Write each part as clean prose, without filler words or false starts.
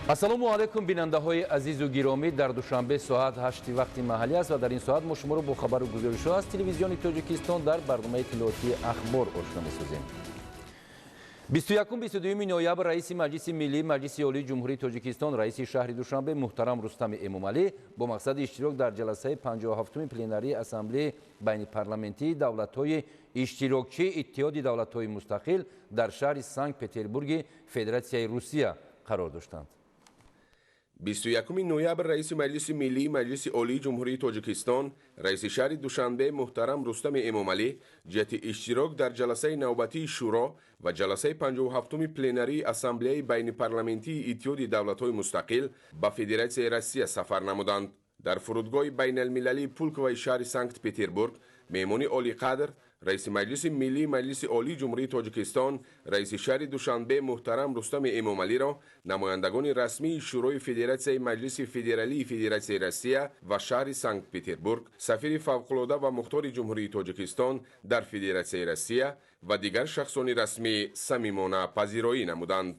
Ассалому алайкум, бинандаҳои азизу гиромӣ. Дар Душанбе соат 8 вақти маҳаллӣ аст ва дар ин соат мо шуморо бо хабару гузоришҳо аз Телевизиони Тоҷикистон дар барномаи иттилоотии «Ахбор» ошно месозем. 21-22 ноябр раиси Маҷлиси Миллӣ, Маҷлиси Олии Ҷумҳурии Тоҷикистон, раиси шаҳри Душанбе муҳтарам Рустами Эмомалӣ бо мақсади иштирок дар ҷаласаи 57-уми пленарии Ассамблеи байнипарламентии давлатҳои иштирокчии Иттиҳоди Давлатҳои Мустақил дар шаҳри Санкт Петербурги Федератсияи Русия қарор доштанд. 21 ноябр раиси Маҷлиси Миллии, Маҷлиси Олии Ҷумҳурии Тоҷикистон, раиси шаҳри Душанбе муҳтарам Рустами Эмомалӣ ҷиҳати иштирок дар ҷаласаи навбатии Шӯро ва ҷаласаи 57-уми пленарии Ассамблеяи байнипарламентии Иттиҳоди Давлатҳои Мустақил ба Федератсияи Россия сафар намуданд. Дар фурудгоҳи байналмилалии Пулковаи шаҳри Санкт Петербург меҳмони олиқадр, раиси Маҷлиси Миллии, Маҷлиси Олии Ҷумҳурии Тоҷикистон, раиси шаҳри Душанбе муҳтарам Рустами Эмомалиро намояндагони расмии Шӯрои Федератсияи Маҷлиси Федералии Федератсияи Россия ва шаҳри Санкт Петербург, сафири фавқулода ва мухтори Ҷумҳурии Тоҷикистон дар Федератсияи Россия ва дигар шахсони расмӣ самимона пазироӣ намуданд.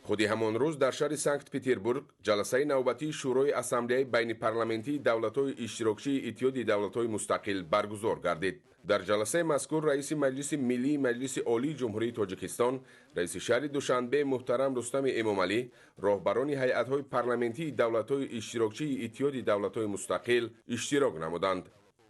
Худи ҳамон рӯз дар шаҳри Санкт Петербург ҷаласаи навбатии Шӯрои Ассамблеяи байнипарламентии давлатҳои иштирокчии Иттиҳоди Давлатҳои Мустақил баргузор гардид. Дар ҷаласаи мазкур раиси Маҷлиси Миллии, Маҷлиси Олии Ҷумҳурии Тоҷикистон, раиси шаҳри Душанбе муҳтарам Рустами Эмомалӣ, роҳбарони ҳайатҳои парламентии давлатҳои иштирокчии Иттиҳоди Давлатҳои Мустақил иштирок намуданд.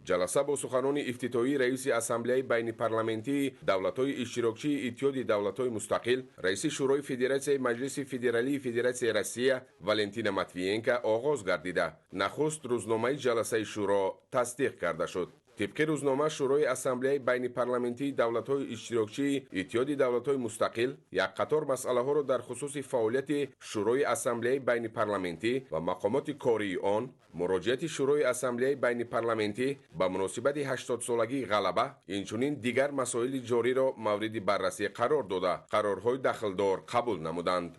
Ҷаласа бо суханони ифтитоҳии раиси Ассамблеяи байнипарламентии давлатҳои иштирокчии Иттиҳоди Давлатҳои Мустақил, раиси Шӯрои Федератсияи Маҷлиси Федералии Федератсияи Россия Валентина Матвиенко оғоз гардида, нахуст рӯзномаи ҷаласаи Шӯро тасдиқ карда шуд. Тибқи рӯзнома, Шӯрои Ассамблеяи байнипарламентии давлатҳои иштирокчии Иттиҳоди Давлатҳои Мустақил як қатор масъалаҳоро дар хусуси фаъолияти Шӯрои Ассамблеяи байнипарламентӣ ва мақомоти кории он, муроҷиати Шӯрои Ассамблеяи байнипарламентӣ ба муносибати 80-солагии Ғалаба, инчунин дигар масоили ҷориро мавриди баррасӣ қарор дода, қарорҳои дахлдор қабул намуданд.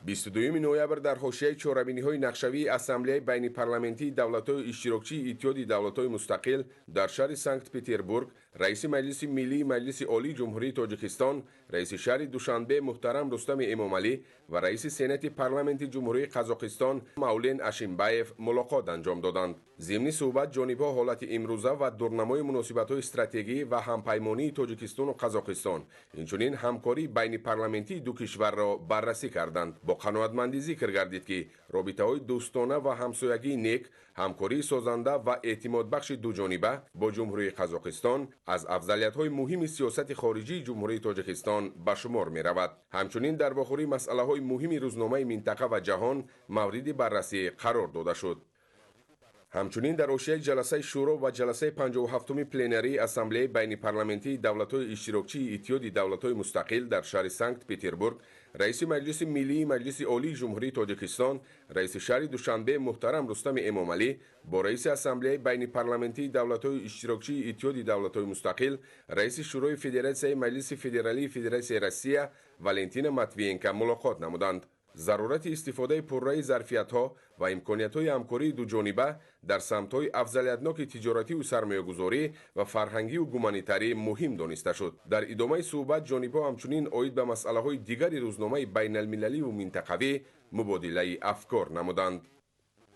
22 ноябр дар ҳошияи чорабиниҳои нақшавии Ассамблеяи байнипарламентии давлатҳои иштирокчии Иттиҳоди Давлатҳои Мустақил дар шаҳри Санкт Петербург раиси Маҷлиси Миллии, Маҷлиси Олии Ҷумҳурии Тоҷикистон, раиси шаҳри Душанбе муҳтарам Рустами Эмомалӣ ва раиси Сенати Парламенти Ҷумҳурии Қазоқистон Маулен Ашимбаев мулоқот анҷом доданд. Зимни суҳбат ҷонибҳо ҳолати имрӯза ва дурнамои муносибатҳои стратегӣ ва ҳампаймонии Тоҷикистону Қазоқистон, инчунин ҳамкории байнипарламентии ду кишварро баррасӣ карданд. Бо қаноатмандӣ зикр гардид, ки робитаҳои дӯстона ва ҳамсоягии нек, ҳамкории созанда ва эътимодбахши дуҷониба бо Ҷумҳурии Қазоқистон аз афзалиятҳои муҳими сиёсати хориҷии Ҷумҳурии Тоҷикистон ба шумор меравад. Ҳамчунин дар вохӯрӣ масъалаҳои муҳими рӯзномаи минтақа ва ҷаҳон мавриди баррасӣ қарор дода шуд. Ҳамчунин дар ҳошияи ҷаласаи Шӯро ва ҷаласаи 57-уми пленарии Ассамблеяи байнипарламентии давлатҳои иштирокчии Иттиҳоди Давлатҳои Мустақил дар шаҳри Санкт Петербург раиси Маҷлиси Миллии, Маҷлиси Олии Ҷумҳурии Тоҷикистон, раиси шаҳри Душанбе муҳтарам Рустами Эмомалӣ бо раиси Ассамблеяи байнипарламентии давлатҳои иштирокчии Иттиҳоди Давлатҳои Мустақил, раиси Шӯрои Федератсияи Маҷлиси Федералии Федератсияи Россия Валентина Матвиенко мулоқот намуданд. Зарурати истифодаи пурраи зарфиятҳо ва имкониятҳои ҳамкории дуҷониба дар самтҳои афзалиятноки тиҷоративу сармоягузорӣ ва фарҳангиву гуманитарӣ муҳим дониста шуд. Дар идомаи суҳбат ҷонибҳо ҳамчунин оид ба масъалаҳои дигари рӯзномаи байналмилаливу минтақавӣ мубодилаи афкор намуданд.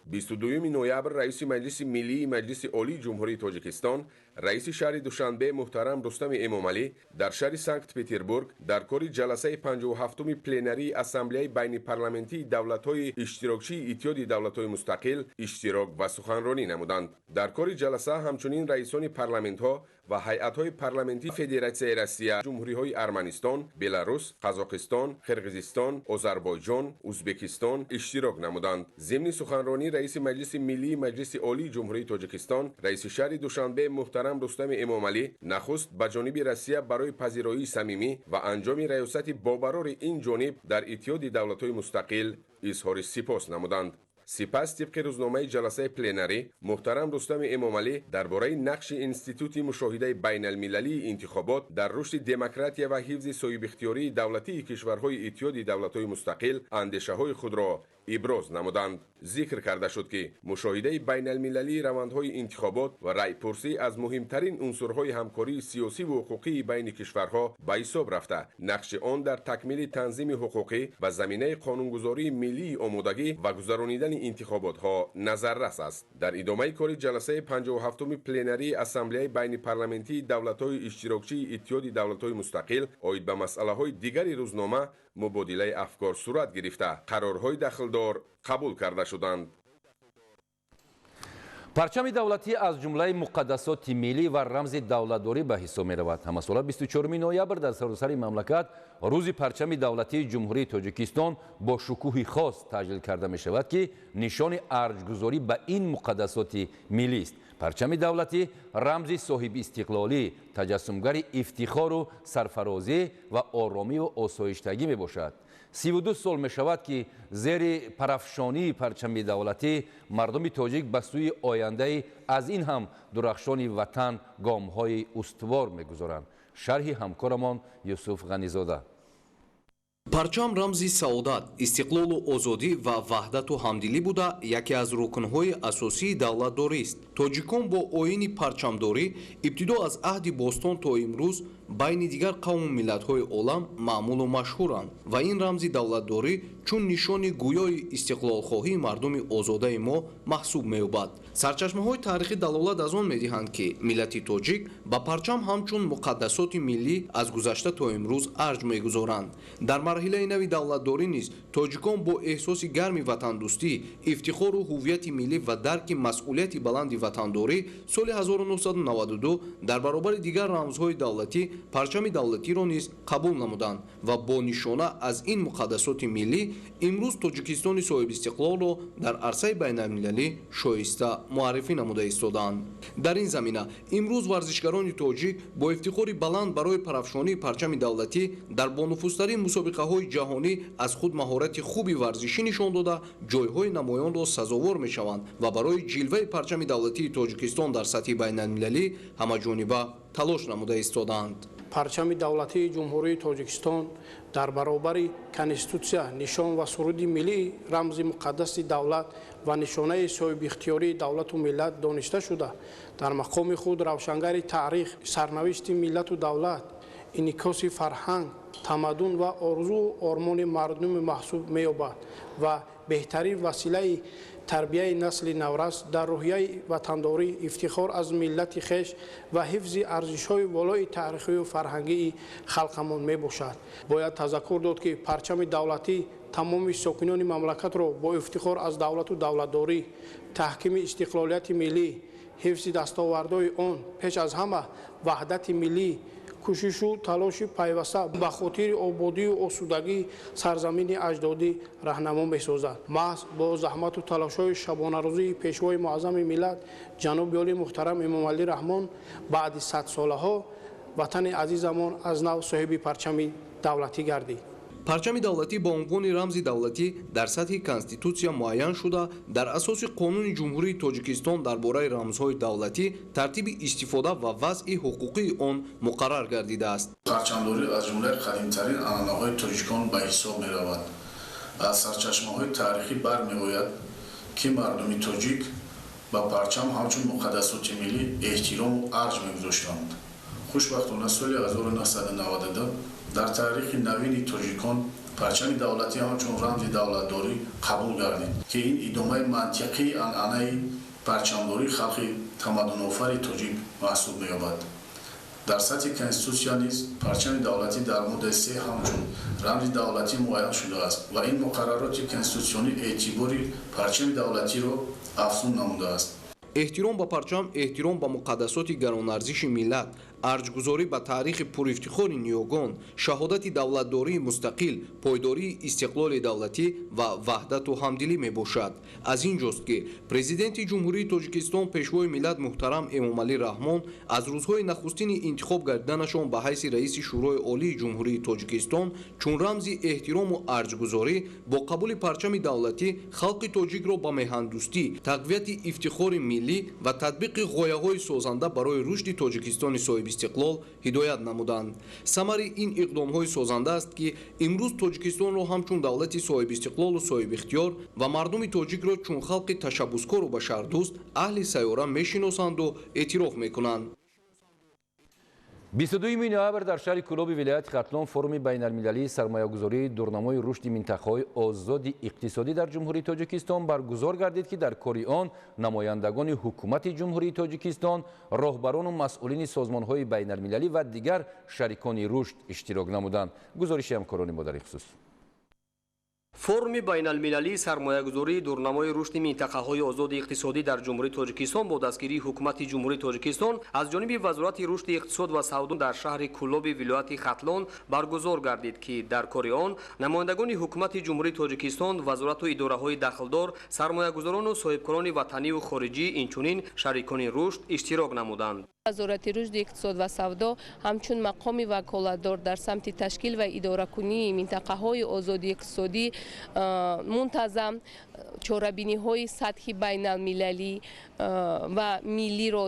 22 ноябр раиси Маҷлиси Миллии, Маҷлиси Олии Ҷумҳурии Тоҷикистон, раиси шаҳри Душанбе муҳтарам Рустами Эмомалӣ дар шаҳри Санкт Петербург дар кори ҷаласаи 57-уми пленарии Ассамблеяи байнипарламентии давлатҳои иштирокчии Иттиҳоди Давлатҳои Мустақил иштирок ва суханронӣ намуданд. Дар кори ҷаласа ҳамчунин раисони парламентҳо ва ҳайатҳои парламентии Федератсияи Россия, ҷумҳуриҳои Арманистон, Беларус, Қазоқистон, Қирғизистон, Озарбойҷон, Узбекистон иштирок намуданд. Зимни суханронӣ раиси Маҷлиси Миллии, Маҷлиси Олии Ҷумҳурии Тоҷикистон, раиси шаҳри Душанбе муҳтарам Рустами Эмомалӣ нахуст ба ҷониби Россия барои пазироии самимӣ ва анҷоми раёсати бобарори ин ҷониб дар Иттиҳоди Давлатҳои Мустақил изҳори сипос намуданд. Сипас тибқи рӯзномаи ҷаласаи пленарӣ муҳтарам Рустами Эмомалӣ дар бораи нақши Институти мушоҳидаи байналмилалии интихобот дар рушди демократия ва ҳифзи соҳибихтиёрии давлатии кишварҳои Иттиҳоди Давлатҳои Мустақил андешаҳои худро иброз намуданд. Зикр карда шуд, ки мушоҳидаи байналмилалии равандҳои интихобот ва райпурсӣ аз муҳимтарин унсурҳои ҳамкории сиёсиву ҳуқуқии байни кишварҳо ба ҳисоб рафта, нақши он дар такмили танзими ҳуқуқӣ ва заминаи қонунгузории миллии омодагӣ ва гузаронидани интихоботҳо назаррас аст. Дар идомаи кори ҷаласаи 57-уми пленарии Ассамблеяи байнипарламентии давлатҳои иштирокчии Иттиҳоди давлатҳои мустақил оид ба масъалаҳои дигари рӯзнома мубодилаи афкор сурат гирифта, қарорҳои дахлдор қабул карда шуданд. Парчами давлатӣ аз ҷумлаи муқаддасоти миллӣ ва рамзи давлатдорӣ ба ҳисоб меравад. Ҳамасола 24 ноябр дар саросари мамлакат Рӯзи парчами давлатии Ҷумҳурии Тоҷикистон бо шукӯҳи хос таҷлил карда мешавад, ки нишони арҷгузорӣ ба ин муқаддасоти миллист. Парчами давлатӣ рамзи соҳибистиқлолӣ, таҷассумгари ифтихору сарфарозӣ ва оромиву осоиштагӣ мебошад. 32 сол мешавад, ки зери парафшонии парчами давлатӣ мардуми тоҷик ба сӯи ояндаи аз ин ҳам дурахшони ватан гомҳои устувор мегузоранд. Шарҳи ҳамкорамон Юсуф Ғанизода. Парчам рамзи саодат, истиқлолу озодӣ ва ваҳдату ҳамдилӣ буда, яке аз рукнҳои асосии давлатдорист. Тоҷикон бо оини парчамдорӣ ибтидо аз аҳди бостон то имрӯз байни дигар қавму миллатҳои олам маъмулу машҳуранд ва ин рамзи давлатдорӣ чун нишони гӯёи истиқлолхоҳии мардуми озодаи мо маҳсуб меёбад. Сарчашмаҳои таърихӣ далолат аз он медиҳанд, ки миллати тоҷик ба парчам ҳамчун муқаддасоти миллӣ аз гузашта то имрӯз арҷ мегузоранд. Дар марҳилаи нави давлатдорӣ низ тоҷикон бо эҳсоси гарми ватандӯстӣ, ифтихору ҳуввияти миллӣ ва дарки масъулияти баланди ватандорӣ соли 1992 дар баробари дигар рамзҳои давлатӣ парчами давлатиро низ қабул намуданд ва бо нишона аз ин муқаддасоти миллӣ имрӯз Тоҷикистони соҳибистиқлолро дар арсаи байналмилалӣ шоиста муаррифӣ намуда истодаанд. Дар ин замина имрӯз варзишгарони тоҷик бо ифтихори баланд барои парафшонии парчами давлатӣ дар бонуфузтарин мусобиқаҳои ҷаҳонӣ аз худ маҳорати хуби варзишӣ нишон дода, ҷойҳои намоёнро сазовор мешаванд ва барои ҷилваи парчами давлатии Тоҷикистон дар сатҳи байналмилалӣ ҳамаҷониба талош намуда истодаанд. Парчами давлатии Ҷумҳурии Тоҷикистон дар баробари Конститутсия, нишон ва суруди миллӣ рамзи муқаддаси давлат ва нишонаи соҳибихтиёрии давлату миллат дониста шуда, дар мақоми худ равшангари таърих, сарнавишти миллату давлат, инъикоси фарҳанг, тамаддун ва орзуу ормони мардуми маҳсуб меёбад ва беҳтарин василаи тарбияи насли наврас дар рӯҳияи ватандорӣ, ифтихор аз миллати хеш ва ҳифзи арзишҳои волои таърихию фарҳангии халқамон мебошад. Бояд тазаккур дод, ки парчами давлатӣ тамоми сокинони мамлакатро бо ифтихор аз давлату давлатдорӣ, таҳкими истиқлолияти миллӣ, ҳифзи дастовардҳои он, пеш аз ҳама ваҳдати миллӣ, кӯшишу талоши пайваста ба хотири ободию осудагии сарзамини аҷдодӣ раҳнамо месозад. Маҳз бо заҳмату талошҳои шабонарӯзии Пешвои муаззами миллат, ҷаноби олӣ муҳтарам Эмомалӣ Раҳмон, баъди садсолаҳо ватани азизамон аз нав соҳиби парчами давлатӣ гардид. Парчами давлатӣ ба унвони рамзи давлатӣ дар сатҳи Конститутсия муайян шуда, дар асоси Қонуни Ҷумҳурии Тоҷикистон дар бораи рамзҳои давлатӣ тартиби истифода ва вазъи ҳуқуқии он муқаррар гардидааст. Парчамдорӣ аз ҷумлаи қадимтарин анъанаҳои тоҷикон ба ҳисоб меравад. Аз сарчашмаҳои таърихӣ бармеояд, ки мардуми тоҷик ба парчам ҳамчун муқаддасоти миллӣ эҳтирому арҷ мегузоштанд. Хушбахтона, соли 1992 дар таърихи навини тоҷикон парчами давлатӣ ҳамчун рамзи давлатдорӣ қабул гардид, ки ин идомаи мантиқии анъанаи парчамдории халқи тамаддунофари тоҷик маҳсуб меёбад. Дар сатҳи Конститутсия низ парчами давлатӣ дар моддаи 3 ҳамчун рамзи давлатӣ муайян шудааст ва ин муқаррароти конститутсионӣ эътибори парчами давлатиро афзун намудааст. Эҳтиром ба парчам, эҳтиром ба муқаддасоти гаронарзиши миллат, арҷгузорӣ ба таърихи пурифтихори ниёгон, шаҳодати давлатдории мустақил, пойдории истиқлоли давлатӣ ва ваҳдату ҳамдилӣ мебошад. Аз ин ҷост, ки Президенти Ҷумҳурии Тоҷикистон, Пешвои миллат муҳтарам Эмомалӣ Раҳмон аз рӯзҳои нахустини интихоб гардиданашон ба ҳайси раиси Шӯрои Олии Ҷумҳурии Тоҷикистон чун рамзи эҳтирому арҷгузорӣ бо қабули парчами давлатӣ халқи тоҷикро ба меҳандӯстӣ, тақвияти ифтихори миллӣ ва татбиқи ғояҳои созанда барои рушди Тоҷикистони соҳибистиқлол соҳибистиқлол ҳидоят намуданд. Самари ин иқдомҳои созанда аст, ки имрӯз Тоҷикистонро ҳамчун давлати соҳибистиқлолу соҳибихтиёр ва мардуми тоҷикро чун халқи ташаббускору башардӯст аҳли сайёра мешиносанду эътироф мекунанд. 22 ноябр дар шаҳри Кӯлоби вилояти Хатлон форуми байналмилалии сармоягузории дурнамои рушди минтақаҳои озоди иқтисодӣ дар Ҷумҳурии Тоҷикистон баргузор гардид, ки дар кори он намояндагони ҳукумати Ҷумҳурии Тоҷикистон, роҳбарону масъулини созмонҳои байналмилалӣ ва дигар шарикони рушд иштирок намуданд. Гузориши ҳамкорони мо дар ин хусус. Форуми байналмилалии сармоягузории дурнамои рушди минтақаҳои озоди иқтисодӣ дар Ҷумҳурии Тоҷикистон бо дастгирии Ҳукумати Ҷумҳурии Тоҷикистон аз ҷониби Вазорати рушди иқтисод ва савдо дар шаҳри Кӯлоби вилояти Хатлон баргузор гардид, ки дар кори он намояндагони Ҳукумати Ҷумҳурии Тоҷикистон, вазорату идораҳои дахлдор, сармоягузорону соҳибкорони ватаниву хориҷӣ, инчунин шарикони рушд иштирок намуданд. Вазорати рушди иқтисод ва савдо ҳамчун мақоми ваколатдор дар самти ташкил ва идоракунии минтақаҳои озоди иқтисодӣ мунтазам чорабиниҳои сатҳи байналмилалӣ ва миллиро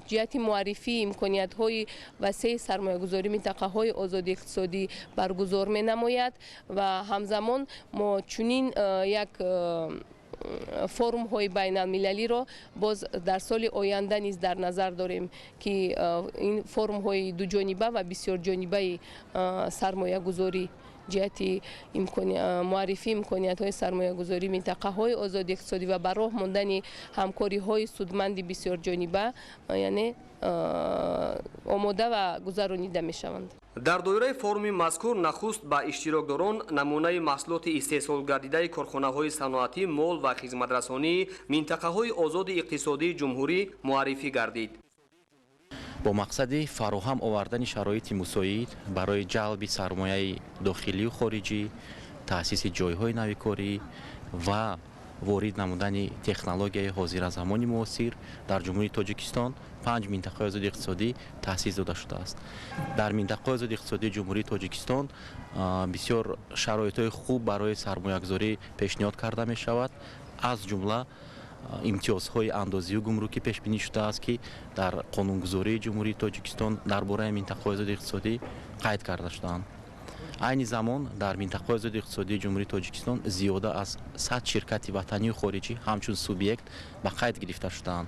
ҷиҳати муаррифии имкониятҳои васеи сармоягузории минтақаҳои озоди иқтисодӣ баргузор менамояд ва ҳамзамон мо чунин як форумҳои байналмилалиро боз дар соли оянда низ дар назар дорем, ки ин форумҳои дуҷониба ва бисёрҷонибаи сармоягузорӣ ҷиҳати муаррифии имкониятҳои сармоягузории минтақаҳои озоди иқтисодӣ ва ба роҳ мондани ҳамкориҳои судманди бисёрҷониба, яъне омода ва гузаронида мешаванд. Дар доираи форуми мазкур нахуст ба иштирокдорон намунаи маҳсулоти истеҳсолгардидаи корхонаҳои саноатӣ, мол ва хизматрасонии минтақаҳои озоди иқтисодии ҷумҳурӣ муаррифӣ гардид. Бо мақсади фароҳам овардани шароити мусоид барои ҷалби сармояи дохилию хориҷӣ, таъсиси ҷойҳои нави корӣ ва ворид намудани технологияи ҳозиразамони муосир дар Ҷумҳурии Тоҷикистон 5 минтақаи озоди иқтисодӣ таъсис дода шудааст. Дар минтақаи озоди иқтисодии Ҷумҳурии Тоҷикистон бисёр шароитҳои хуб барои сармоягузорӣ пешниҳод карда мешавад, аз ҷумла имтиёзҳои андозию гумрукӣ пешбинӣ шудааст, ки дар қонунгузории Ҷумҳурии Тоҷикистон дар бораи минтақаҳои озоди иқтисодӣ қайд карда шудаанд. Айни замон дар минтақаҳои озоди иқтисодии Ҷумҳурии Тоҷикистон зиёда аз 100 ширкати ватанию хориҷӣ ҳамчун субъект ба қайд гирифта шудаанд.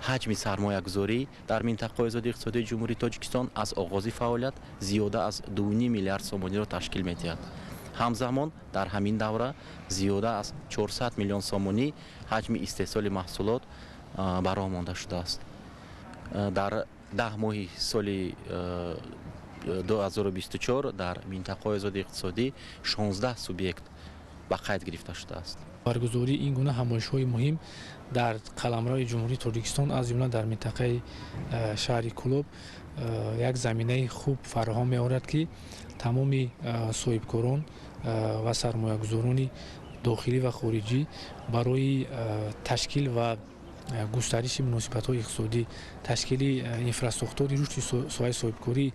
Ҳаҷми сармоягузорӣ дар минтақаҳои озоди иқтисодии Ҷумҳурии Тоҷикистон аз оғози фаъолият зиёда аз 2,5 миллиард сомониро ташкил медиҳад. Ҳамзамон дар ҳамин давра зиёда аз 400 миллион сомонӣ ҳаҷми истеҳсоли маҳсулот ба роҳ монда шудааст. Дар 10 моҳи соли 2024 дар минтақаҳои озоди иқтисодӣ 16 субъект ба қайд гирифта шудааст. Баргузории ин гуна ҳамоишҳои муҳим дар қаламрави Ҷумҳурии Тоҷикистон, аз ҷумла дар минтақаи шаҳри Кӯлоб, як заминаи хуб фароҳам меорад, ки тамоми соҳибкорон ва сармоягузорони дохилӣ ва хориҷӣ барои ташкил ва густариши муносибатҳои иқтисодӣ, ташкили инфрасохтори рушди соҳаи соҳибкорӣ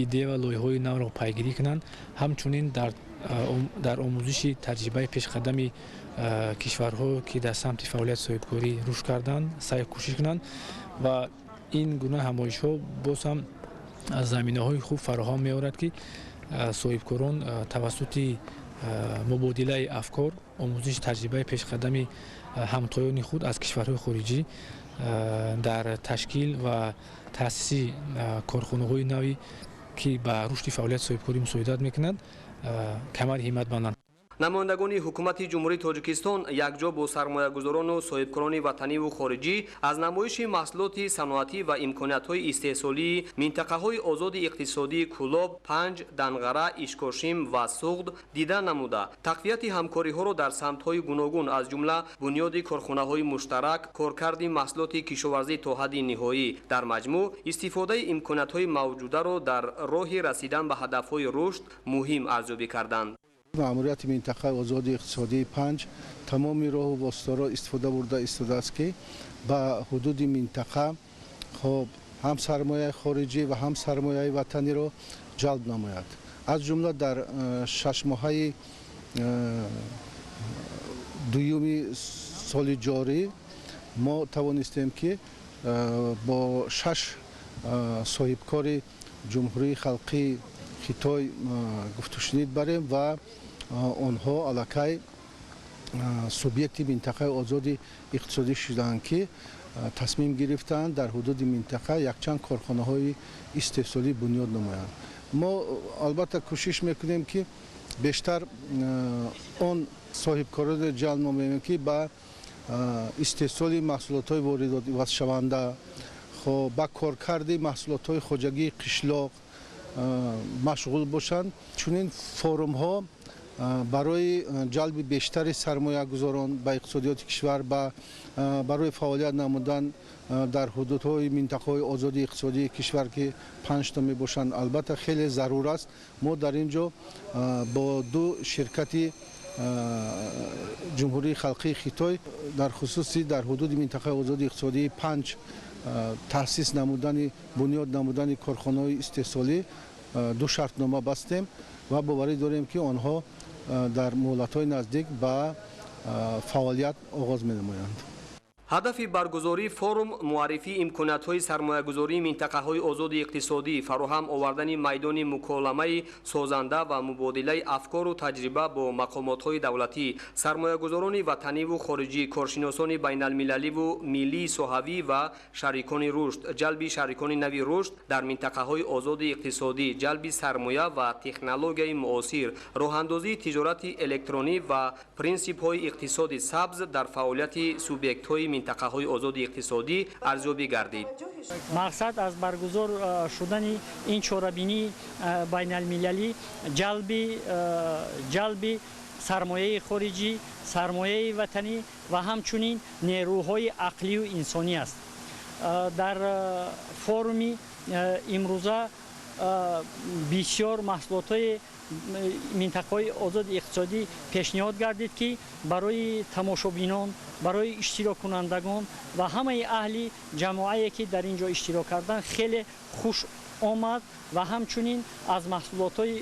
идея ва лоиҳаҳои навро пайгирӣ кунанд. Ҳамчунин дар омӯзиши таҷрибаи пешқадами кишварҳо, ки дар самти фаъолияти соҳибкорӣ рушд карданд, саъй кӯшиш кунанд ва ин гуна ҳамоишҳо боз ҳам заминаҳои хуб фароҳам меорад, ки соҳибкорон тавассути мубодилаи афкор, омӯзиши таҷрибаи пешқадами ҳамтоёни худ аз кишварҳои хориҷӣ дар ташкил ва таъсиси корхонаҳои нави, ки ба рушди фаъолияти соҳибкорӣ мусоидат мекунанд, камар ҳиммат банданд. Намояндагони Ҳукумати Ҷумҳурии Тоҷикистон якҷо бо сармоягузорону соҳибкорони ватаниву хориҷӣ аз намоиши маҳсулоти саноатӣ ва имкониятҳои истеҳсолии минтақаҳои озоди иқтисодии Кӯлоб, Панҷ, Данғара, Ишкошим ва Суғд дида намуда, тақвияти ҳамкориҳоро дар самтҳои гуногун, аз ҷумла бунёди корхонаҳои муштарак, коркарди маҳсулоти кишоварзӣ то ҳадди ниҳоӣ, дар маҷмӯъ истифодаи имкониятҳои мавҷударо дар роҳи расидан ба ҳадафҳои рушд муҳим арзёбӣ карданд. Маъмурияти минтақаи озоди иқтисодии Панҷ тамоми роҳу воситаро истифода бурда истодааст, ки ба ҳудуди минтақа хоб ҳам сармояи хориҷӣ ва ҳам сармояи ватаниро ҷалб намояд. Аз ҷумла дар 6 моҳаи дуюми соли ҷорӣ мо тавонистем, ки бо 6 соҳибкори Ҷумҳурии Халқии Хитой гуфтушунид барем ва онҳо аллакай субъекти минтақаи озоди иқтисодӣ шуданд, ки тасмим гирифтанд дар ҳудуди минтақа якчанд корхонаҳои истеҳсолӣ бунёд намоянд. Мо албатта кӯшиш мекунем, ки бештар он соҳибкороро ҷалб намоем, ки ба истеҳсоли маҳсулотҳои воридотивазшаванда, ба коркарди маҳсулотҳои хоҷагии қишлоқ машғул бошанд. Чунин форумҳо барои ҷалби бештари сармоягузорон ба иқтисодиёти кишвар, барои фаъолият намудан дар ҳудудҳои минтақаҳои озоди иқтисодии кишвар, ки 5 то мебошанд, албатта хеле зарур аст. Мо дар ин ҷо бо 2 ширкати Ҷумҳурии Халқии Хитой дар хусуси дар ҳудуди минтақаи озоди иқтисодии 5 таъсис намудани, бунёд намудани корхонаҳои истеҳсолӣ 2 шартнома бастем ва боварӣ дорем, ки онҳо дар муҳлатҳои наздик ба фаъолият оғоз менамоянд. Ҳадафи баргузории форум муаррифии имкониятҳои сармоягузории минтақаҳои озоди иқтисодӣ, фароҳам овардани майдони муколамаи созанда ва мубодилаи афкору таҷриба бо мақомотҳои давлатӣ, сармоягузорони ватаниву хориҷӣ, коршиносони байналмилаливу миллии соҳавӣ ва шарикони рушд, ҷалби шарикони нави рушд дар минтақаҳои озоди иқтисодӣ, ҷалби сармоя ва технологияи муосир, роҳандозии тиҷорати электронӣ ва принсипҳои иқтисоди сабз дар фаъолияти субъектҳои минтақаҳои озоди иқтисодӣ арзёбӣ гардид. Мақсад аз баргузор шудани ин чорабинии байналмилалӣ ҷалби сармояи хориҷӣ, сармояи ватанӣ ва ҳамчунин нерӯҳои ақлию инсонӣ аст. Дар форуми имрӯза бисёр маҳсулотҳои минтақаҳои озоди иқтисодӣ пешниҳод гардид, ки барои тамошобинон, барои иштироккунандагон ва ҳамаи аҳли ҷамоае, ки дар ин ҷо иштирок карданд, хеле хуш омад ва ҳамчунин аз маҳсулотҳои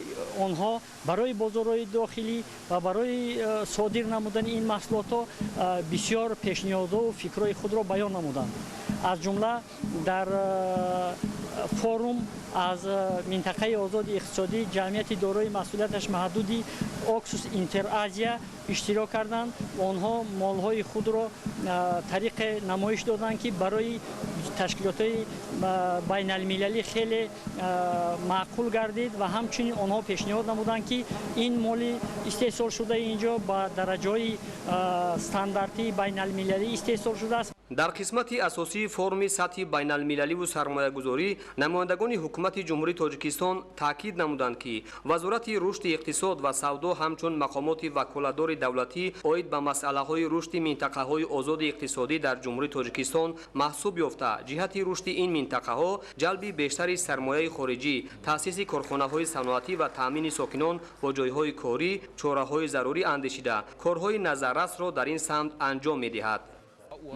онҳо барои бозорҳои дохилӣ ва барои содир намудани ин маҳсулотҳо бисёр пешниҳодҳову фикрҳои худро баён намуданд. Аз ҷумла дар форум аз минтақаи озоди иқтисодӣ ҷамъияти дорои масъулияташ маҳдуди Оксус Интеразия иштирок карданд. Онҳо молҳои худро тариқе намоиш доданд, ки барои ташкилотҳои байналмилалӣ хеле маъқул гардид ва ҳамчунин онҳо пешниҳод намуданд, ки ин моли истеҳсолшудаи ин ҷо ба дараҷаҳои стандартии байналмилалӣ истеҳсол шудааст. Дар қисмати асосии форуми сатҳи байналмилаливу сармоягузорӣ намояндагони ҳукумати Ҷумҳурии Тоҷикистон таъкид намуданд, ки Вазорати рушди иқтисод ва савдо ҳамчун мақомоти ваколатдори давлатӣ оид ба масъалаҳои рушди минтақаҳои озоди иқтисодӣ дар Ҷумҳурии Тоҷикистон маҳсуб ёфта, ҷиҳати рушди ин минтақаҳо, ҷалби бештари сармояи хориҷӣ, таъсиси корхонаҳои саноатӣ ва таъмини сокинон бо ҷойҳои корӣ чораҳои зарурӣ андешида, корҳои назаррасро дар ин самт анҷом медиҳад.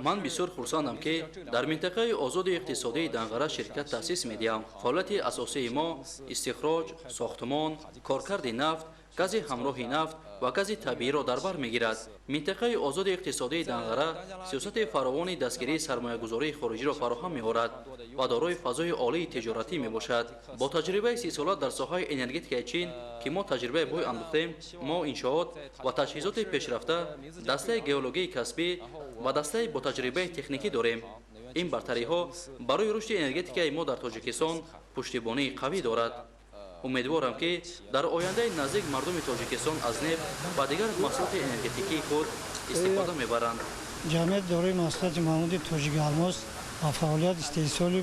Ман бисёр хурсандам, ки дар минтақаи озоди иқтисодии Данғара ширкат таъсис медиҳам. Фаъолияти асосии мо истихроҷ, сохтмон, коркарди нафт, гази ҳамроҳи нафт ва гази табииро дар бар мегирад. Минтақаи озоди иқтисодии Данғара сиёсати фаровони дастгирии сармоягузории хориҷиро фароҳам меорад ва дорои фазои олии тиҷоратӣ мебошад. Бо таҷрибаи 30сола дар соҳаи энергетикаи Чин, ки мо таҷрибаи бой андӯхтем, мо иншоот ва таҷҳизоти пешрафта, дастаи геологии касбӣ ва дастаи бо таҷрибаи техникӣ дорем. Ин бартариҳо барои рушди энергетикаи мо дар Тоҷикистон пуштибонии қавӣ дорад. Умедворам, ки дар ояндаи наздик мардуми Тоҷикистон аз нефт ва дигар маҳсулоти энергетикии худ истифода мебаранд. Ҷамъият дорои маҳсулоти маҳмуди Тоҷикалмос ба фаъолият истеҳсоли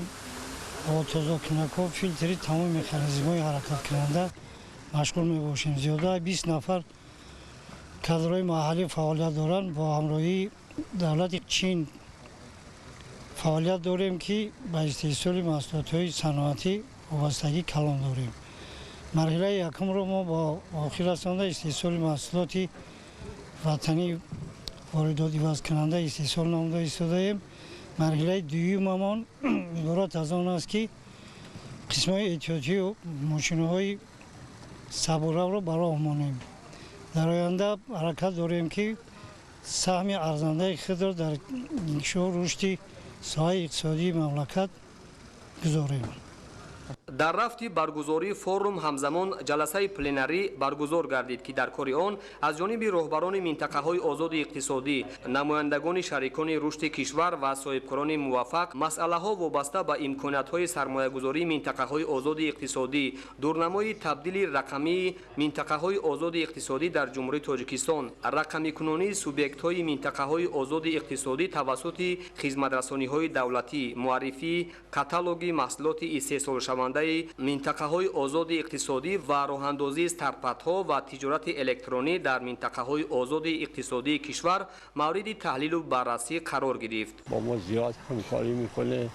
тозакунакҳо, филтри тамоми механизмҳои ҳаракаткунанда машғул мебошем. Зиёда 20 нафар кадрҳои маҳаллӣ фаъолият доранд. Бо ҳамроҳии давлати Чин фаъолият дорем, ки ба истеҳсоли маҳсулотҳои саноатӣ вобастагӣ калон дорем. Марҳилаи якумро мо бо охир расонда истеҳсоли маҳсулоти ватанӣ воридотивазкунанда истеҳсол намуда истодаем. Марҳилаи дуюмамон иборат аз он аст, ки қисмҳои эҳтиётию мошинаҳои сабуравро ба роҳ монем. Дар оянда ҳаракат дорем, ки саҳми арзандаи худро дар инкишоф рушди Соҳаи иқтисодии мамлакат гузорем. Дар рафти баргузории форум ҳамзамон ҷаласаи пленарӣ баргузор гардид, ки дар кори он аз ҷониби роҳбарони минтақаҳои озоди иқтисодӣ, намояндагони шарикони рушди кишвар ва соҳибкорони муваффақ масъалаҳо вобаста ба имкониятҳои сармоягузории минтақаҳои озоди иқтисодӣ, дурнамои табдили рақамии минтақаҳои озоди иқтисодӣ дар Ҷумҳурии Тоҷикистон, рақамикунонии субъектҳои минтақаҳои озоди иқтисодӣ тавассути хизматрасониҳои давлатӣ, муаррифии каталоги маҳсулоти истеҳсолшавандаи минтақаҳои озоди иқтисодӣ ва роҳандозии стартапҳо ва тиҷорати электронӣ дар минтақаҳои озоди иқтисодии кишвар мавриди таҳлилу баррасӣ қарор гирифт. Бо мо зиёд ҳамкорӣ мекунад,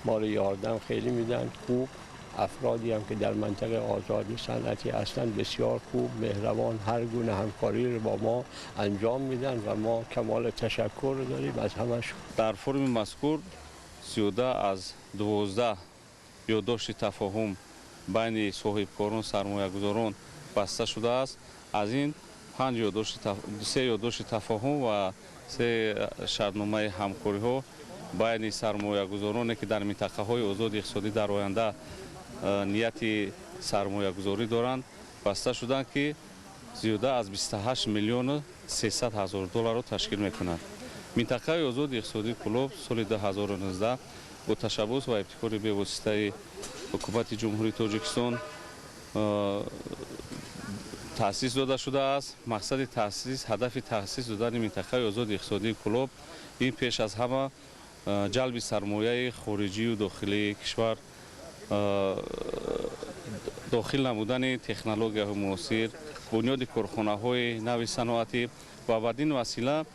моро ёрдам хеле медиҳанд. Хуб, афроде ҳам ки дар минтақаи озоди санъатӣ ҳастанд бисёр хуб, меҳрабон, ҳар гуна ҳамкорӣ ро бо мо анҷом медиҳанд ва мо камоли ташаккур дорем аз ҳамашон. Дар форуми мазкур зиёда аз 12 ёддошти тафоҳум байни соҳибкорон, сармоягузорон баста шудааст. Аз ин 3 ёддошти тафоҳум ва 3 шартномаи ҳамкориҳо байни сармоягузороне, ки дар минтақаҳои озоди иқтисодӣ дар оянда нияти сармоягузорӣ доранд, баста шуданд, ки зиёда аз 28 миллиону 300 ҳазор долларро ташкил мекунад. Минтақаи озоди иқтисодии Кӯлоб соли 2019 бо ташаббус ва ибтикори бевоситаи ҳукумати Ҷумҳурии Тоҷикистон таъсис дода шудааст. Мақсади таъсис, ҳадафи таъсис додани минтақаи озоди иқтисодии Кӯлоб ин пеш аз ҳама ҷалби сармояи хориҷию дохилии кишвар, дохил намудани технологияҳои муосир, бунёди корхонаҳои нави саноатӣ ва бадин васила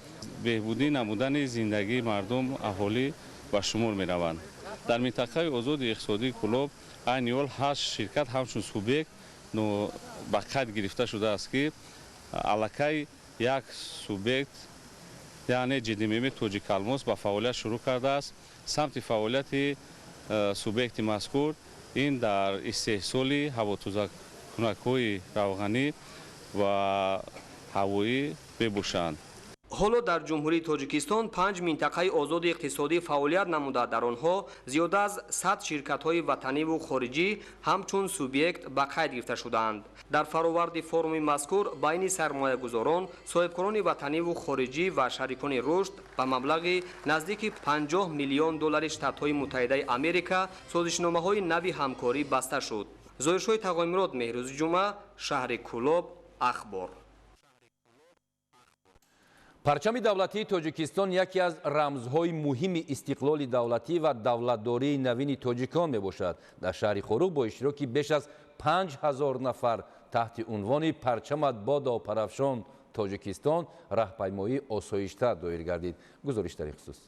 беҳбудӣ намудани зиндагии мардум, аҳолӣ ба шумор мераванд. Дар минтақаи озоди иқтисодии Кӯлоб айни ҳол 8 ширкат ҳамчун субъект ба қайд гирифта шудааст, ки аллакай як субъект, яъне ҷдмм Тоҷикалмос, ба фаъолият шурӯъ кардааст. Самти фаъолияти субъекти мазкур ин дар истеҳсоли ҳавотозакунакҳои равғанӣ ва ҳавоӣ мебошанд. Ҳоло дар Ҷумҳурии Тоҷикистон 5 минтақаи озоди иқтисодӣ фаъолият намуда, дар онҳо зиёда аз 100 ширкатҳои ватаниву хориҷӣ ҳамчун субъект ба қайд гирифта шудаанд. Дар фароварди форуми мазкур байни сармоягузорон, соҳибкорони ватаниву хориҷӣ ва шарикони рушд ба маблағи наздики 50 миллион доллари Штатҳои Муттаҳидаи Америка созишномаҳои нави ҳамкорӣ баста шуд. Зоҳиршоҳи Тағоймурод, Меҳрӯзи Ҷумъа, шаҳри Кӯлоб, Ахбор. Парчами давлатии Тоҷикистон яке аз рамзҳои муҳими истиқлоли давлатӣ ва давлатдории навини тоҷикон мебошад. Дар шаҳри Хоруғ бо иштироки беш аз 5000 нафар таҳти унвони «Парчамат бодо парафшон Тоҷикистон» раҳпаймоии осоишта доир гардид. Гузориш дар ин хусус.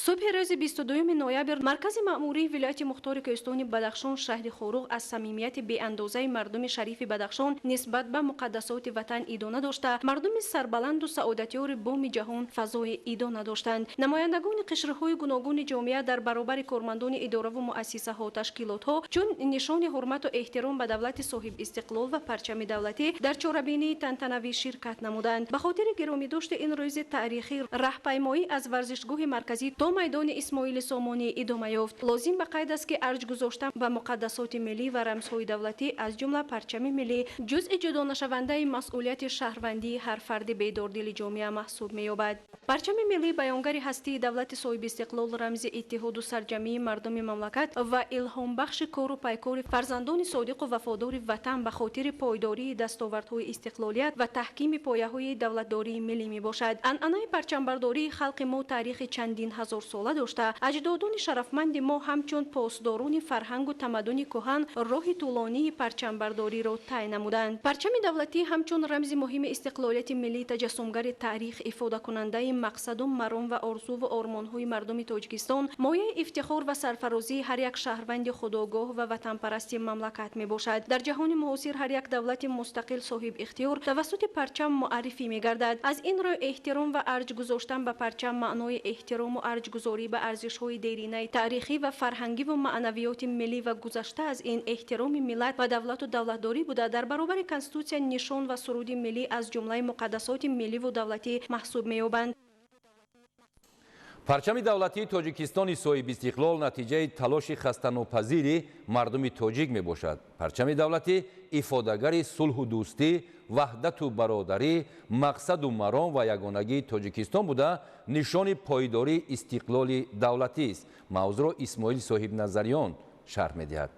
Субҳи рӯзи 22 ноябр маркази маъмурии вилояти мухтори кӯҳистони Бадахшон, шаҳри Хоруғ аз самимияти беандозаи мардуми шарифи Бадахшон нисбат ба муқаддасоти ватан идона дошта, мардуми сарбаланду саодатёри боми ҷаҳон фазои идона доштанд. Намояндагони қишрҳои гуногуни ҷомеа дар баробари кормандони идораву муассисаҳо, ташкилотҳо чун нишони ҳурмату эҳтиром ба давлати соҳибистиқлол ва парчами давлатӣ дар чорабинии тантанавӣ ширкат намуданд. Ба хотири гиромидошти ин рӯзи таърихӣ раҳпаймоӣ аз варзишгоҳи марказӣ то майдони Исмоили Сомонӣ идома ёфт. Лозим ба қайд аст, ки арҷ гузоштан ба муқаддасоти миллӣ ва рамзҳои давлатӣ, аз ҷумла парчами миллӣ, ҷузъи ҷудонашавандаи масъулияти шаҳрвандии ҳар фарди бедордили ҷомеа маҳсуб меёбад. Парчами миллӣ баёнгари ҳастии давлати соҳибистиқлол, рамзи иттиҳоду сарҷамии мардуми мамлакат ва илҳомбахши кору пайкори фарзандони содиқу вафодори ватан ба хотири пойдории дастовардҳои истиқлолият ва таҳкими пояҳои давлатдории миллӣ мебошад. Анъанаи парчамбардории халқи мо таърихи чандин ҳазорсола дошта, аҷдодони шарафманди мо ҳамчун посдорони фарҳангу тамаддуни кӯҳан роҳи тӯлонии парчамбардориро тай намуданд. Парчами давлатӣ ҳамчун рамзи муҳими истиқлолияти миллӣ, таҷассумгари таърих, ифодакунандаи мақсаду маром ва орзуву ормонҳои мардуми Тоҷикистон, мояи ифтихор ва сарфарозии ҳар як шаҳрванди худогоҳ ва ватанпарасти мамлакат мебошад. Дар ҷаҳони муосир ҳар як давлати мустақил соҳиб ихтиёр тавассути парчам муаррифӣ мегардад. Аз ин рӯ эҳтиром ва арҷ гузоштан ба парчам маънои эҳтирому арҷгузорӣ ба арзишҳои деринаи таърихӣ ва фарҳангиву маънавиёти миллӣ ва гузашта аз ин эҳтироми миллат ва давлату давлатдорӣ буда, дар баробари конститутсия, нишон ва суруди миллӣ аз ҷумлаи муқаддасоти милливу давлатӣ маҳсуб меёбанд. Парчами давлатии Тоҷикистони соҳибистиқлол натиҷаи талоши хастанопазири мардуми тоҷик мебошад. Парчами давлатӣ ифодагари сулҳу дӯстӣ, ваҳдату бародарӣ, мақсаду маром ва ягонагии Тоҷикистон буда, нишони пойдории истиқлоли давлатист. Мавзӯъро Исмоил Соҳибназариён шарҳ медиҳад.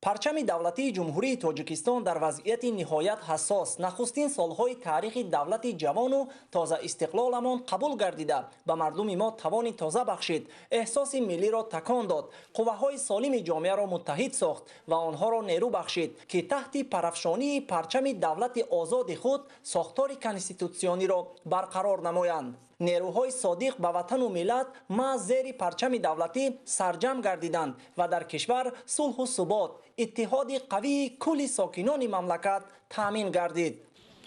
Парчами давлатии Ҷумҳурии Тоҷикистон дар вазъияти ниҳоят ҳассос нахустин солҳои таърихи давлати ҷавону тоза истиқлоламон қабул гардида, ба мардуми мо тавони тоза бахшид, эҳсоси миллиро такон дод, қувваҳои солими ҷомеаро муттаҳид сохт ва онҳоро нерӯ бахшид, ки таҳти парафшонии парчами давлати озоди худ сохтори конститутсиониро барқарор намоянд. Нерӯҳои содиқ ба ватану миллат маҳз зери парчами давлатӣ сарҷамъ гардиданд ва дар кишвар сулҳу субот, иттиҳоди қавии кулли сокинони мамлакат таъмин гардид.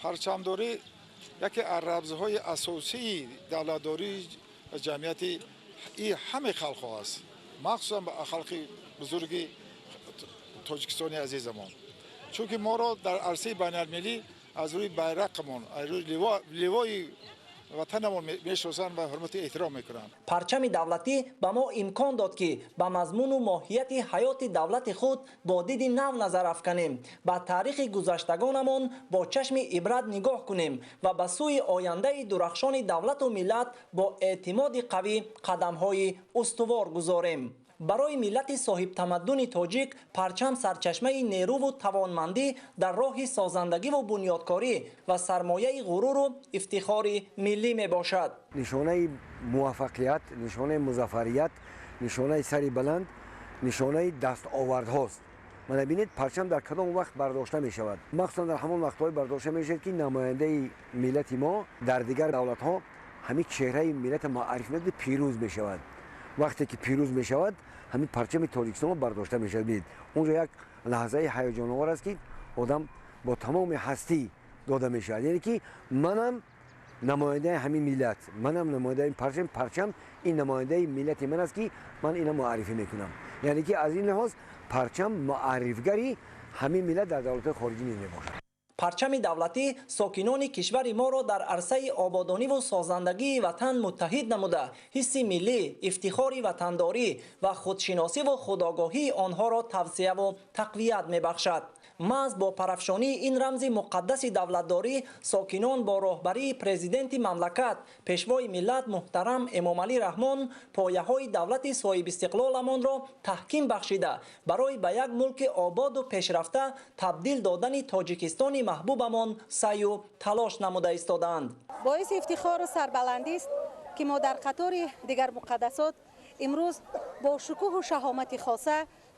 Парчамдорӣ яке аз рамзҳои асосии давлатдории ҷамъияти ҳамаи халқҳо аст, махсусан халқи бузурги Тоҷикистони азизамон, чунки моро дар арсаи байналмилалӣ аз рӯи байрақамон, аз рӯи ливои ватанамон мешиносанд ва ҳурмату эҳтиром мекунанд. Парчами давлатӣ ба мо имкон дод, ки ба мазмуну моҳияти ҳаёти давлати худ бо диди нав назар афканем, ба таърихи гузаштагонамон бо чашми ибрат нигоҳ кунем ва ба сӯи ояндаи дурахшони давлату миллат бо эътимоди қавӣ қадамҳои устувор гузорем. Барои миллати соҳибтамаддуни тоҷик парчам сарчашмаи нерӯву тавонмандӣ дар роҳи созандагиву бунёдкорӣ ва сармояи ғуруру ифтихори миллӣ мебошад. Нишонаи муваффақият, нишонаи музаффарият, нишонаи сари баланд, нишонаи дастовардҳост. Мана бинед, парчам дар кадом вақт бардошта мешавад. Махсусан дар ҳамон вақтҳое бардошта мешавад, ки намояндаи миллати мо дар дигар давлатҳо ҳамин чеҳраи миллата муарриф мекунад, пирӯз мешавад. Вақте ки пирӯз мешавад, ҳамин парчами Тоҷикистон бардошта мешавад. Бинед, онҷо як лаҳзаи ҳаяҷоновар аст, ки одам бо тамоми ҳастӣ дода мешавад, яъне ки манам намояндаи ҳамин миллат, манам намояндаи парчам, парчам ин намояндаи миллати ман аст, ки ман ина муаррифӣ мекунам. Яъне ки аз ин лиҳоз парчам муаррифгари ҳамин миллат дар давлатҳои хориҷӣ низ мебошад. Парчами давлатӣ сокинони кишвари моро дар арсаи ободониву созандагии ватан муттаҳид намуда, ҳисси миллӣ, ифтихори ватандорӣ ва худшиносиву худогоҳии онҳоро тавсияву тақвият мебахшад. Маҳз бо парафшонии ин рамзи муқаддаси давлатдорӣ сокинон бо роҳбарии президенти мамлакат, пешвои миллат муҳтарам Эмомалӣ Раҳмон пояҳои давлати соҳибистиқлоламонро таҳким бахшида, барои ба як мулки ободу пешрафта табдил додани Тоҷикистони маҳбубамон саъю талош намуда истодаанд. Боиси ифтихору сарбаландист, ки мо дар қатори дигар муқаддасот имрӯз бо шукӯҳу шаҳомати хоса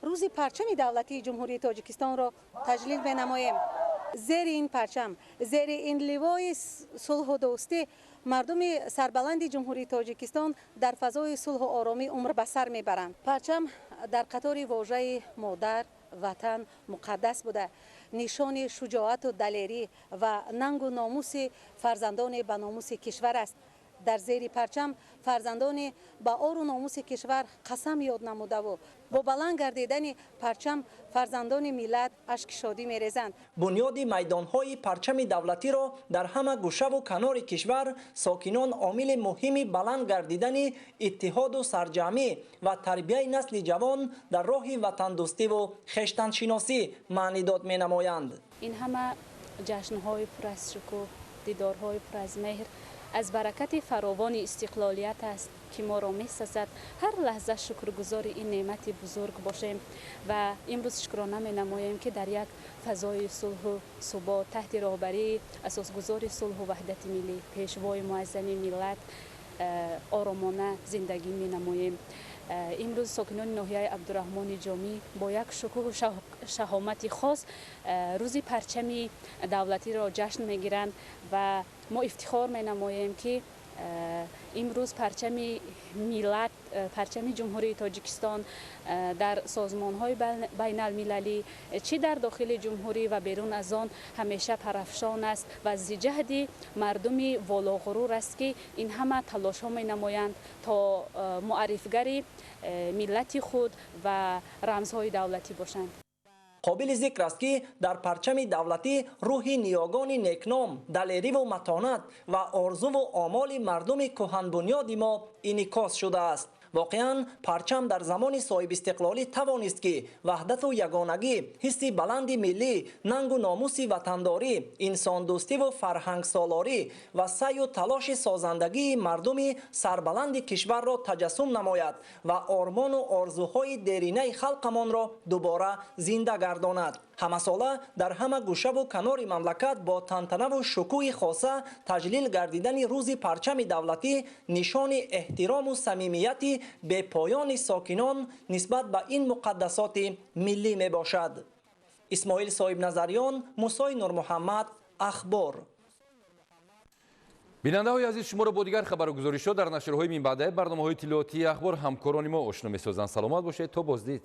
рӯзи парчами давлатии Ҷумҳурии Тоҷикистонро таҷлил менамоем. Зери ин парчам, зери ин ливои сулҳу дӯстӣ мардуми сарбаланди Ҷумҳурии Тоҷикистон дар фазои сулҳу оромӣ умр ба сар мебаранд. Парчам дар қатори вожаи модар, ватан муқаддас буда, нишони шуҷоату далерӣ ва нангу номуси фарзандони ба номуси кишвар аст. Дар зери парчам фарзандони ба ору номуси кишвар қасам ёд намудаву бо баланд гардидани парчам фарзандони миллат ашки шодӣ мерезанд. Бунёди майдонҳои парчами давлатиро дар ҳама гӯшаву канори кишвар сокинон омили муҳими баланд гардидани иттиҳоду сарҷамъӣ ва тарбияи насли ҷавон дар роҳи ватандӯстиву хештаншиносӣ маънидод менамоянд. Ин ҳама ҷашнҳои пур аз шукӯҳ, дидорҳои пур аз меҳр аз баракати фаровони истиқлолият аст, ки моро месазад ҳар лаҳза шукргузори ин неъмати бузург бошем ва имрӯз шукрона менамоем, ки дар як фазои сулҳу субот таҳти роҳбарии асосгузори сулҳу ваҳдати миллӣ, пешвои муаззами миллат оромона зиндагӣ менамоем. Имрӯз сокинони ноҳияи Абдураҳмони Ҷомӣ бо як шукӯҳу шаҳомати хос рӯзи парчами давлатиро ҷашн мегиранд ва мо ифтихор менамоем, ки имрӯз парчами миллат, парчами Ҷумҳурии Тоҷикистон дар созмонҳои байналмилалӣ, чӣ дар дохили ҷумҳурӣ ва берун аз он, ҳамеша парафшон аст ва зиҷаҳди мардуми волоғурур аст, ки ин ҳама талошҳо менамоянд то муаррифгари миллати худ ва рамзҳои давлатӣ бошанд. Қобили зикр аст, ки дар парчами давлатӣ рӯҳи ниёгони некном, далериву матонат ва орзуву омоли мардуми кӯҳанбунёди мо инъикос шудааст. Воқеан, парчам дар замони соҳибистиқлолӣ тавонист, ки ваҳдату ягонагӣ, ҳисси баланди миллӣ, нангу номуси ватандорӣ, инсондӯстиву фарҳангсолорӣ ва саъю талоши созандагии мардуми сарбаланди кишварро таҷассум намояд ва ормону орзуҳои деринаи халқамонро дубора зинда гардонад. Ҳамасола дар ҳама гӯшаву канори мамлакат бо тантанаву шукӯҳи хоса таҷлил гардидани рӯзи парчами давлатӣ нишони эҳтирому самимияти бепоёни сокинон нисбат ба ин муқаддасоти миллӣ мебошад. Исмоил Соҳибназарён, Мусои Нурмуҳаммад, Ахбор. Бинандаҳои азиз, шуморо бо дигар хабару гузоришҳо дар нашрҳои минбаъдаи барномаҳои иттилоотии Ахбор ҳамкорони мо ошно месозанд. Саломат бошед, то боздид.